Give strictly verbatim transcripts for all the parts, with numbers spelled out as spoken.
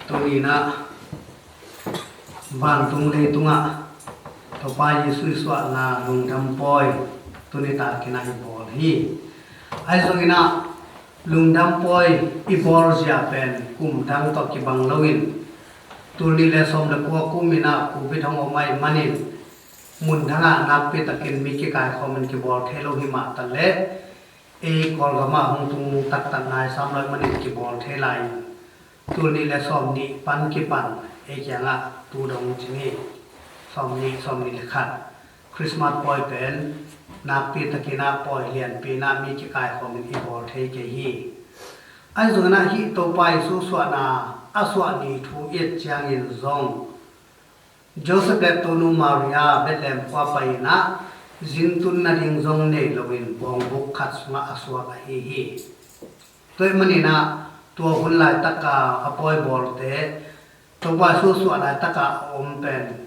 Tuni-in ah vantung leitungah Topa Jesuh i suahna lungdam pawi tuni takin ah i bawl hi. Ahi zongin ah lungdam pawi i bawl zia pen kum dang tawh kibang loin, tul nih le sawm le kua kum in ah covid hong om ahih manin mun dangah nakpi takin mi kikaikhawmin kibawl thei lo hi mah taleh, ei Kawlgamah hong tung taktak nai sam lo ahih manin kibawl thei lai in, tul nih le sawm nih pan kipan ei kiangah tu dong ci ni. Sawm nih, sawm nih le khat Christmas pawi pen nakpi takin ah pawi lianpi in ah mi kikaikhawmin i bawl thei kei hi. Ahi zongin ah hih Topa Jesuh suahna a suah ni thu i et ciangin zong Joseph le Tonu Maria Bethlehem khua pai-in ah zintun nading zong nei loin bawngbuk khat sungah a suak ahi hi. Tua ahih manin ah tua hun laitaka a pawi bawlte, Topa Jesuh suah laitaka a om pen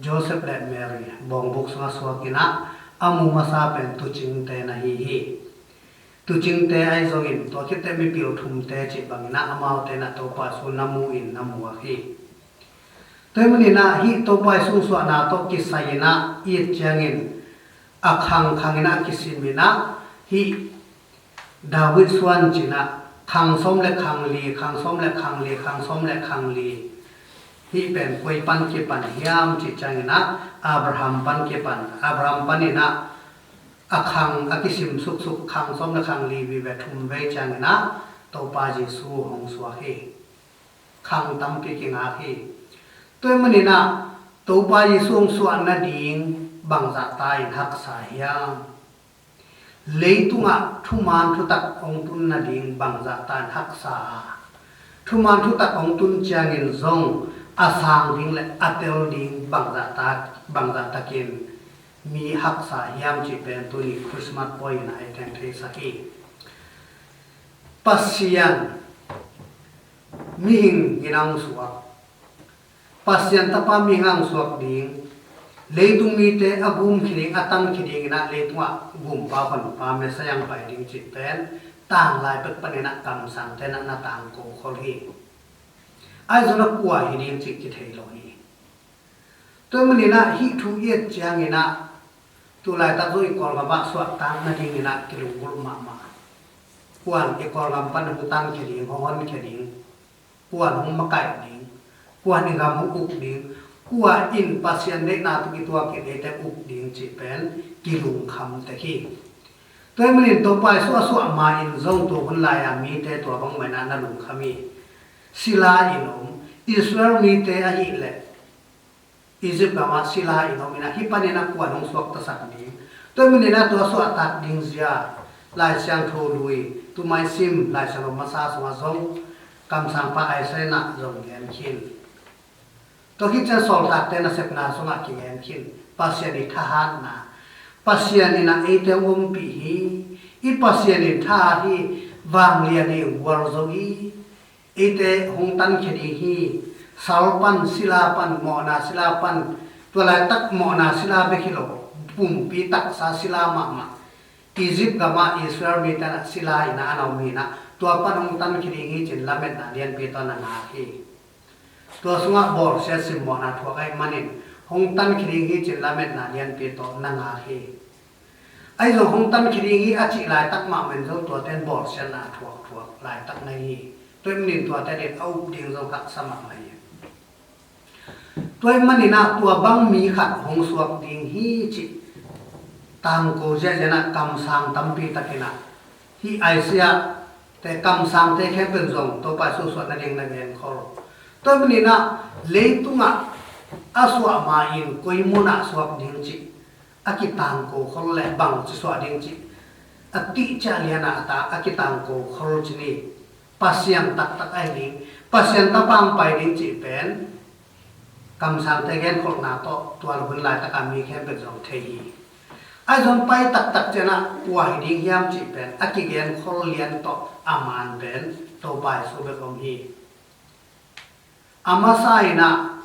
Joseph le Mary bawngbuk sungah suakin ah a mu masa pen tuucingte na hi hi. Tuucingte ahi zongin tua khit teh mipil thumte cih bangin ah amaute in ah Topa Jesuh na mu in na muak hi. Tua ahih manin ah hih Topa Jesuh suahna tawh kisai-in ah i et ciangin a khang khang in ah kisim in ah hih David suan ci-in ah khang sawm le khang li, khang sawm le khang li, khang sawm le khang li. Hih pen koi pan kipan hiam cih ciangin ah Abraham pan kipan, Abraham panin ah a khang a kisim suksuk khang sawm le khang li vive thum vei ciangin ah Topa Jesuh hong suak hi. Khang tampi kingak hi. Tua ahih manin ah Topa Jesuh hong suah nading bangzah ta in haksa hiam? Leitungah thuman thutak hong tun nading bangzah ta in haksa a, thuman thutak hong tun ciangin zong a sang ding le a tel ding bangzah ta, bangzah takin mi haksa hiam cih pen tuni Christmas pawi in ah i thei theisak hi. Pasian mihing in a hong suak, Pasian tapa mihing a hong suak ding, leitung mite a gumkhia ding, a tankhia dingin ah leitungah gumpa honpa Messiah hong pai ding cih pen tanglai pek panin ah kamsangte in ah na tangko khol hi. Ahi zongin ah kua hi ding cih kithei lo hi. Tua ahih manin ah hih thu i et ciangin ah tu laitak zong i Kawlgamah suahtak nadingin ah kilunggulh mahmah. Kuan i Kawlgam pan hong tankhia ding, hong honkhia ding, kuan hong makaih ding, kuan i gam hong uk ding, kua in Pasian deihna tawh kituak in eite uk ding cih pen kilungkham tek hi. Tua ahih manin Topa Jesuh a suah ma-in zong tua hun lai-a mite tua bangmah in ah na lungkham hi. Sila in om Israel mite ahih leh Egypt gamah sila in om in ah hih panin ah kuan hong suaktasak ding. Tua ahih manin ah tua suahtak ding zia Lai Siangtho lui, tu mai sim Lai Siangtho masa sungah zong kamsangpa Isaiah in ah zong gen khin. Tua khit ciang Sawltakte nasepna sungah kigen khin. Pasian i thahatna, Pasian in ah eite hong ompih hi. I Pasian in thahat hi, vanglian hi, gualzo hi. Eite hong tankhia ding hi. Sal pan, sila pan, mawhna sila pan, tua laitak mawhna sila bek hi lo, pumpi taksa sila mahmah. Egypt gamah Israel mite in ah sila in ah a na om hi in ah, tua pan hong tankhia ding hi ci-in lametna lianpi tawh na ngak hi. Tua sungah bawlsiat simmawhna thuak ahih manin hong tankhia ding hi ci-in lametna lianpi tawh na ngak hi. Ahi zong hong tankhia ding hi a cih laitak mahmah in zong tuate in bawlsiatna a thuakthuak laitak na hi. Tua ahih manin tuate in a up ding zong haksa mahmah hi. Tua ahih manin ah tua bang mi khat hong suak ding hi cih tangko ziahziah in ah kamsang tampi takin ah hih Isaiah te kamsangte khempeuh in zong Topa Jesuh suah nading na genkhol. Tua ahih manin ah leitungah a suah ma-in koi munah suak ding cih a kitangko khol le bangci suah ding cih a tihciah lianah a ta a kitangko khol ci ni. Pasian taktak ahi ding, Pasian tapa hong pai ding cih pen kamsangte genkholhna tawh tua hun laitaka mi khempeuh zong thei hi. Ahi zong pai taktak ciangin ah kua hi ding hiam cih pen a kigenkhol lian tawh a man pen Topa Jesuh bek om hi. A masa in ah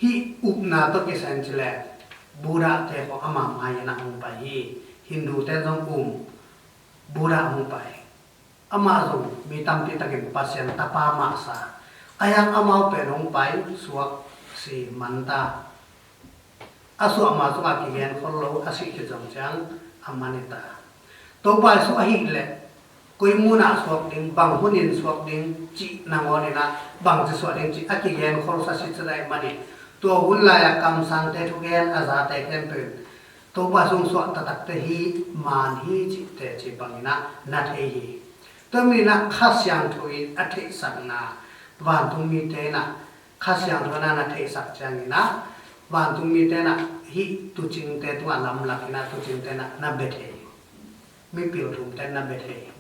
hih upna tawh kisai in ci leh Buddha te khawng ama mai-in ah hong pai hi. Hindu te zong um, Buddha hong pai. Amah zong mi tampi takin Pasian tapa mahsa, A hiang amau pen hong pai suak si man ta. A suah ma sungah kigen khol lo, a sih khit zong ciang a man hi ta. Topa Jesu ahih leh koi munah suak ding, bang hunin suak ding cih nangawn inah bangci suah ding cih a kigen khol sa si cih ahih manin, tua hun lai-a kamsangte thugen a zate khempeuh in Topa Jesu suah taktakte hi, man hi cih teci bang inah na thei hi. Tua manin ah Kha Siangtho in a theihsakna, vantung mite inah Kha Siangtho inah na theihsak ciang inah vantung mite inah hih tuucingte tungah lamlak inah tuucingte inah na bia thei hi. Mipil thumte na bia thei hi.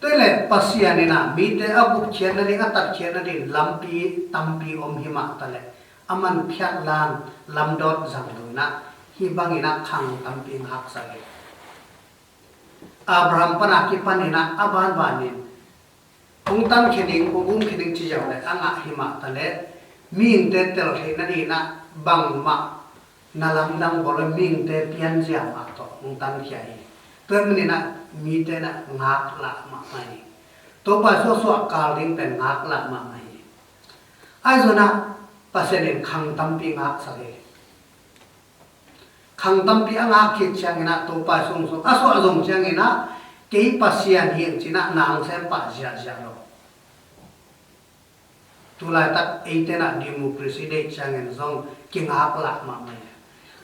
Tua hi leh Pasian inah mite a gupkhiat nading, a tatkhiat nading lampi tampi om hi mah ta leh, a man phiatlan lamdawt zang lo inah hih bang inah khang tampi ngaksak hi. Abraham pan a kipan inah a banbanin hong tankhia ning, hong umkhia ning ci ziau leh a ngah hi mah ta leh, mihingte tel theih nading inah bangmah na lamdang bawl lo, mihingte pianzia mah tawh hong tankhia hi. Tua ahih manin ah mite inah ngaklah mahmah hi. Topa Jesu suah kal ding pen ngaklah mahmah hi. Ahi zongin ah Pasian in khang tampi ngaksak hi. Khang tampi a ngak khit ciang inah Topa Jesu suak, a suah zong ciang inah kei Pasian hi ing ci inah na hong sem pah ziahziah lo. Tulaitak eite inah democracy deih ciangin zong kingaklah mahmah hi.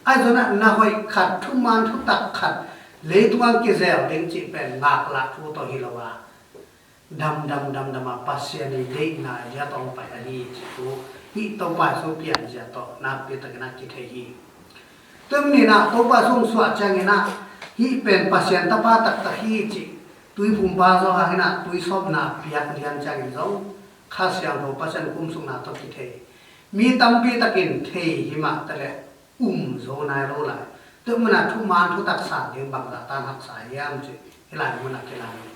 Ahi zongin ah na hoih khat, thuman thutak khat, leitung ah kizel ding cih pen ngaklah thu tawh hi lo a, damdam damdam a Pasian i deihna zia tawh hong pai ahi cih thu hih Topa Jesu pianzia tawh nakpi takin ah kithei hi. Tua manin ah Topa Jesu hong suah ciang inah hih pen Pasian Tapa taktak hi cih tuiphumpa zawh hang inah tuisawpna piak lian ciangin zong Kha Siangtho Pasian kumsukna tawh kithei. Mi tampi takin thei hi mah ta leh um zo nai lo lai. Tua manin ah thuman thutak sang ding bangzah tan haksa hiam cih hih lai munah kilang hi.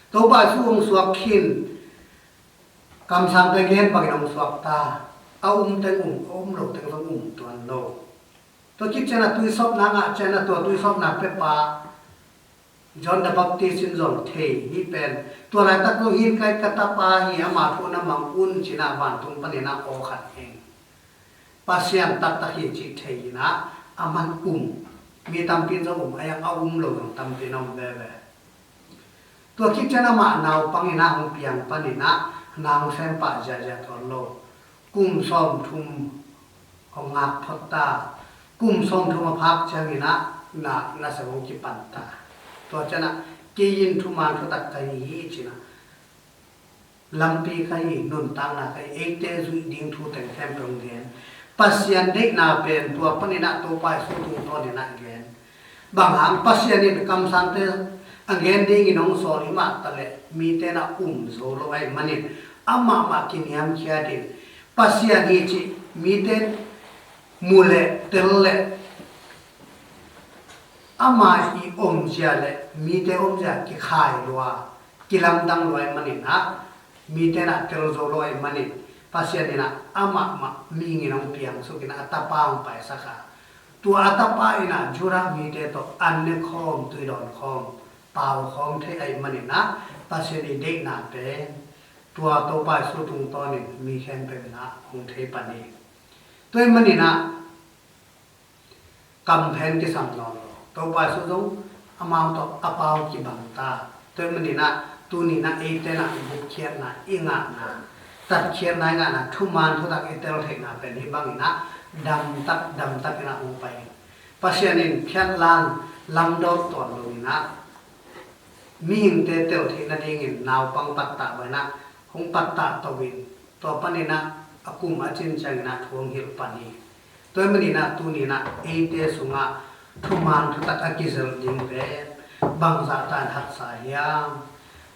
Topa Jesu hong suak khin kamsangte gen bangin hong suak ta. A um teng um, a um lo teng zong um tuan lo. Tua khit ciang a tuisawpna ngah ciang a, tua tuisawpna piapa John the Baptist in zong thei hi pen, tua laitak zong hih ka, ka tapa hi, ama thu na mang un ci inah vantung panin ah aw khat hi. Pasian taktak hi cih thei inah a man um. Mi tampi in zong um, a hiang a um lo zong tampi in a um veve. Tua khit ciang amah naupang inah hong piang panin ah na hong sem pah ziahziah tuan lo. Kum sawmthum hong ngak phot ta. Kum sawmthum a phak ciang inah na, na sem hong kipan ta. Tua ciang ah kei in thuman thutak ka hi hi ci inah lampi ka hi, nuntakna ka hi, eite zuih ding thu teng khempeuh hong gen. Pasian deihna pen tua panin ah Topa Jesu tungtawn inah gen. Bang hang Pasian in kamsangte a gen dingin hong sawl hi mah ta leh mite inah um zo lo ahih manin amah mah kiniamkhiat in Pasian hi cih mite mu leh tel leh ama i omzia leh mite omzia kikhai lua, kilamdang lua ahih manin ah mite inah tel zo lo ahih manin Pasian inah amah mah mihing in hong piangsuk inah a tapa hong paisak a, tua a tapa inah Judah mite tawh an ne khawm, tui dawn khawm, pau khawm thei ahih manin ah Pasian i deihna pen tua Topa Jesu tungtawnin mi khempeuh inah hong thei pan hi. Tua ahih manin ah kamphen kisam nawn lo. Topa Jesu zong amau tawh a pau kibang ta. Tua ahih manin ah tuni inah eite inah gupkhiatna i ngahna, tatkhiatna i ngahna, thuman thutak i tel theihna pen hih bang inah damtak damtak inah hong pai hi. Pasian in phiatlan lamdawt tuan lo inah mihingte tel theih nadingin naupang pattah bang inah hong pattah to in, tua panin ah a kum a cin ciang inah thu hong hilh pan hi. Tua ahih manin ah tuni inah eite sungah thuman thutak a kizelh ding pen bangzah tan haksa hiam?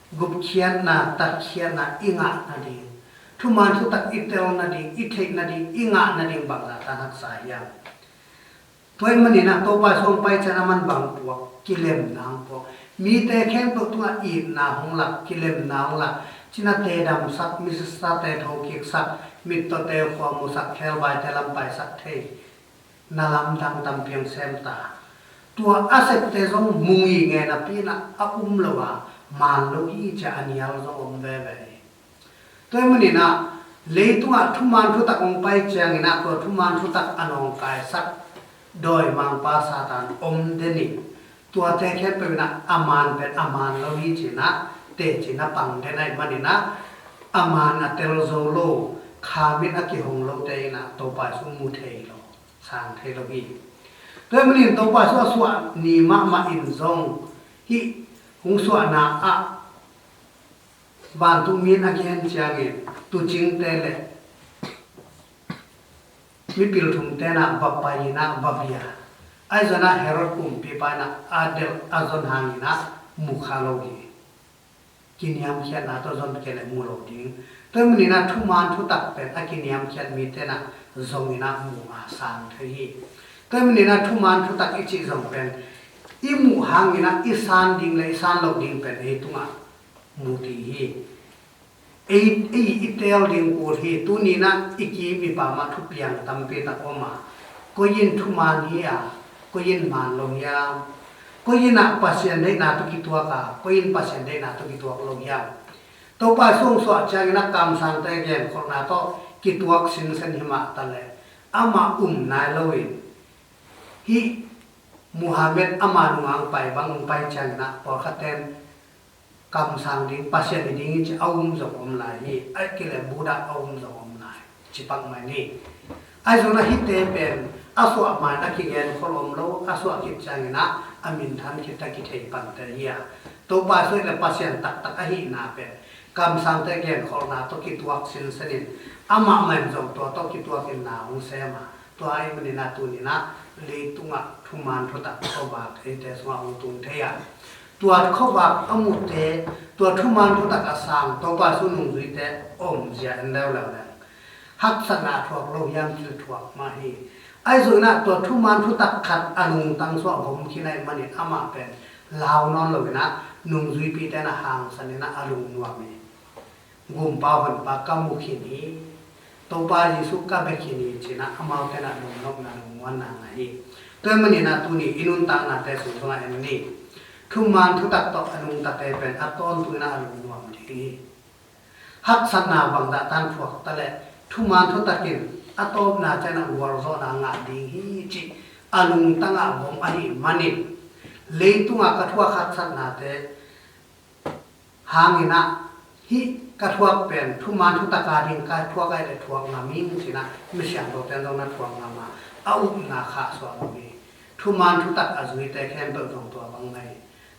Gupkhiatna, tatkhiatna i ngah nading, thuman thutak i tel nading, i theih nading, i ngah nading bangzah tan haksa hiam? Tua ahih manin ah Topa Jesu hong pai ciang a man bang puak, kilemna hong puak. Mite khempeuh tungah itna hong lak, kilemna hong lak. Cinate damsak, misate thokiksak, mittawte khua musak, khebaite lam paisak thei. Na lamdang tampi hong sem ta. Tua a septe zong mu ngitnget napi inah a um lo a, man lo hi ci a a nial zong om veve hi. Tua ahih manin ah leitungah thuman thutak hong pai ciangin ah tua thuman thutak a nawngkaisak dawimangpa Satan om den in, tuate khempeuh in ah a man pen a man lo hi ci-in ah teci-in a pang den ahih manin ah a man a tel zo lo, kha mit a kihong lote in ah Topa Jesu mu thei lo, sang thei lo hi. Tua ahih manin Topa Jesu a suah ni mahmah in zong hih hong suahna ah vantung mi in a kihen ciangin tuucingte le mipil thumte in ah va pai in ah va via. Ahi zongin ah Herod kumpipa in ah a delh a zon hangin ah mu kha lo hi. Kiniamkhiatna tawh zon kei leh mu lo ding. Tua ahih manin ah thuman thutak pen a kiniamkhiat mite in ah zong in ah mu a sang thei hi. Tua ahih manin ah thuman thutak i cih zong pen i muh hangin ah i san ding le i san loh ding pen ei tungah mu ding hi. Ei, ei i teel ding kul hi. Tuni in ah i kim i pam ah thupiang tampi tak om a, koi in thuman hi a, koi in man lo hiam? Koi in ah Pasian deihna tawh kituak a, koi in Pasian deihna tawh kituak lo hiam? Topa Jesu hong suah ciangin ah kamsangte genkholhna tawh kituak sinsen hi mah ta leh amah um nai lo in, hih Muhammad ama nunga hong pai bang hong pai ciangin ah pawlkhatte in kamsang ding, Pasian hi ding hi ci a um zong om lai hi. Ahih kei leh Buddha a um zong om lai, ci pak mai ni. Ahi zongin ah hihte pen a suah ma in a kigenkhol om lo, a suah khit ciangin ah a minthan khit a kithei pante hi a, Topa Jesu le Pasian taktak ahihna pen kamsangte genkholhna tawh kituak sinsen in, amah mah in zong tua tawh kituak in na hong sem a, tua ahih manin ah tuni in ah leitungah thuman thutak khuavak eite sungah hong tung thei a, tua khuavak a mute, tua thuman thutak a sang Topa Jesu nungzuite om zia en leuleu leng haksatna a thuak lo hiam? Thil thuak mah hi. Ahi zongin ah tua thuman thutak khat a lungtang sungah vom khin ahih manin amah pen lau nawn lo in ah nungzuipihte in ah hangsan in ah a lungnuam hi. Gumpa Honpa ka mu khin hi, Topa Jesu ka bia khin hi ci-in ah amaute in ah lungnopna, lungmuanna ngah hi. Tua ahih manin ah tuni i nuntaknate sung sungah en ni. Thuman thutak tawh a nungtate pen a tawntung in ah a lungnuam ding hi. Haksatna bangzah tan thuak ta leh thuman thutak in a tawpna ciangin ah gualzawhna ngah ding hi cih a lungtang ah vom ahih manin, leitungah ka thuak haksatnate hangin ah hih ka thuak pen thuman thutak a ding ka thuak ahih leh thuak ngam ing ci-in ah mi siangthote in zong na thuak ngam a, a upna khahsuah lo hi. Thuman thutak a zuite khempeuh zong tua bang mah hi.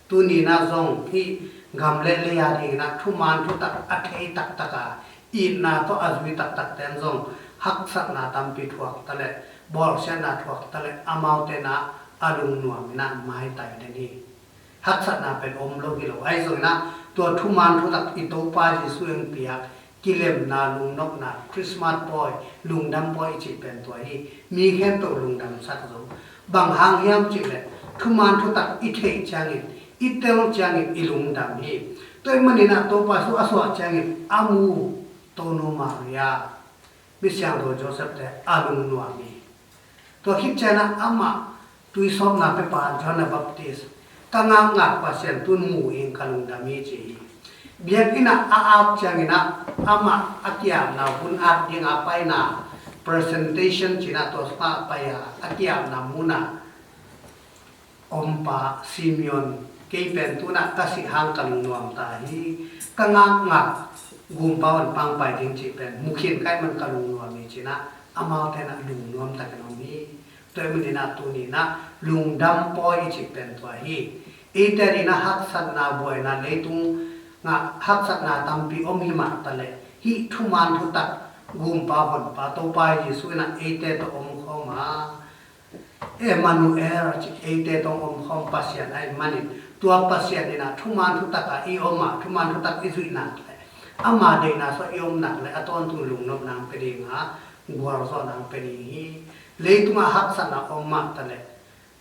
Tuni in ah zong hih gam le lei a dingin ah thuman thutak a thei taktak a, itna tawh a zui taktakte in zong haksatna tampi thuak ta leh, bawlsiatna thuak ta leh amaute in ah a lungnuam in ah maitai den hi. Haksatna pen om lo hi lo. Ahi zongin ah tua thuman thutak i Topa Jesu in piak kilemna, lungnopna, Christmas pawi, lungdam pawi i cih pen tua hi. Mi khempeuh lungdamsak zo. Bang hang hiam cih leh thuman thutak i theih ciangin, i tel ciangin i lungdam hi. Tua ahih manin ah Topa Jesu a suah ciangin a mu Tonu Maria, mi siangtho Joseph te a lungnuam hi. Tua khit ciangin ah amah tuisawpna pepa John the Baptist, ka ngakngak Pasian tu-in mu ing, ka lungdam hi ci hi. Biakinn ah a at ciangin ah amah a ki-apna hun at ding a paina, presentation ci-in ah tua sungah a pai a, a ki-apna mun ah ompa Simeon, kei pen tu-in ah ka sih hang ka lungnuam ta hi, ka ngakngak Gumpa Honpa hong pai ding cih pen mu khin ka hih man ka lungnuam hi ci-in ah amaute in ah lungnuam takin om hi. Tua ahih manin ah tuni in ah lungdam pawi i cih pen tua hi. Eite adingin ah haksatna, buaina, leitungah haksatna tampi om hi mah ta leh hih thuman thutak Gumpa Honpa Topa Jesu in ah eite tawh om khawm a, Emmanuel ci, eite tawh om khawm Pasian ahih manin, tua Pasian in ah thuman thutak ah i om a, thuman thutak i zuih nak leh, ama deihna sungah i om nak leh a tawntung lungnopna hong pia ding a, gualzawhna hong pia ding hi. Leitungah haksatna om mah ta leh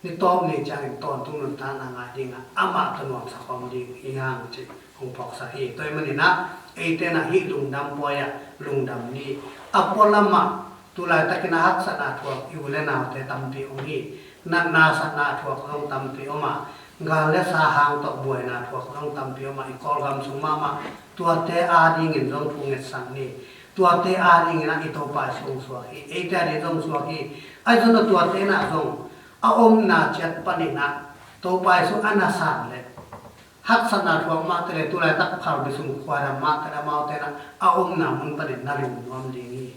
ni tawp ni ciangin tawntung nuntakna ngah ding a, amah tawh nuamsa khawm ding hi hang cih hong phawksak hi. Tua ahih manin ah eite in ah hih lungdam pawi ah lungdam ni. A pualam ah tu laitakin ah haksatna thuak i u le naute tampi om hi. Natna satna thuak zong tampi om a, Gal le sa hang tawh buaina thuak zong tampi om a, i Kawlgam sung mahmah tuate adingin zong thu ngetsak ni. Tuate adingin ah i Topa Jesu hong suak hi, eite ading zong suak hi. Ahi zongin tuate in ah zong a omna ciat panin ah Topa Jesu a na san le haksatna thuak mahte le tulaitak phalbi sung khuadam mahte le amaute in ah a omna mun panin na lungnuam ding hi.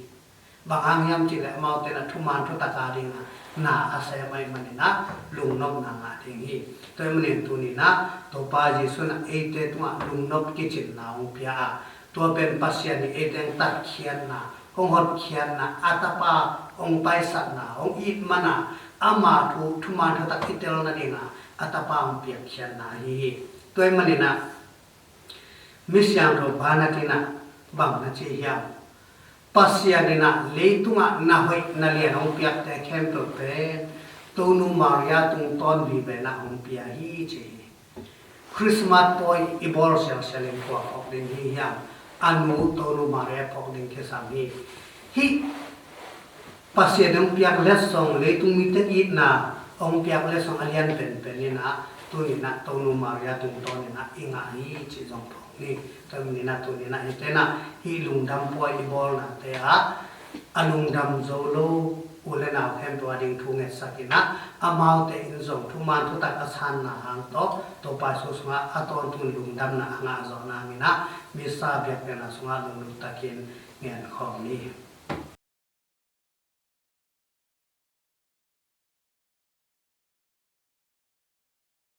Bang hang hiam cih leh amaute in ah thuman thutak ading ah na a sem ahih manin ah lungnopna ngah ding hi. Tua ahih manin tuni in ah Topa Jesu in ah eite tungah lungnop kicinna hong pia a, tua pen Pasian in eite hong tatkhiatna, hong hotkhiatna, a Tapa hong paisakna, hong it man a, ama thu thuman thutak i tel nading a a Tapa hong piakkhiatna ahi hi. Tua ahih manin ah Misiangtho Bernard in ah bang na ci hiam? Pasian in ah leitungah na hoih na lian hong piakte khempeuh pen Tonu Maria tungtawn vive in ah hong pia hi ci hi. Christmas pawi i bawl sialsial in kua phawk ding hi hiam? A nu Tonu Maria phawk ding kisam hi. Hih Pasian hong piak letsong, leitung mite itna hong piak letsong a lian penpen in ah tuni in ah Tonu Maria tungtawn in ah i ngah hi cih zong phawk ni. Tua ahih manin ah tuni in ah hihte in ah hih lungdam pawi i bawlnate ah a lungdam zo lo u le nau khempeuh ading thu ngetsak in ah amaute in zong thuman thutak a sanna hang tawh Topa Jesu sungah a tawntung lungdamna a ngah zawhna hangin ah Missa biakpiakna sungah lunglut takin ngen khawm ni.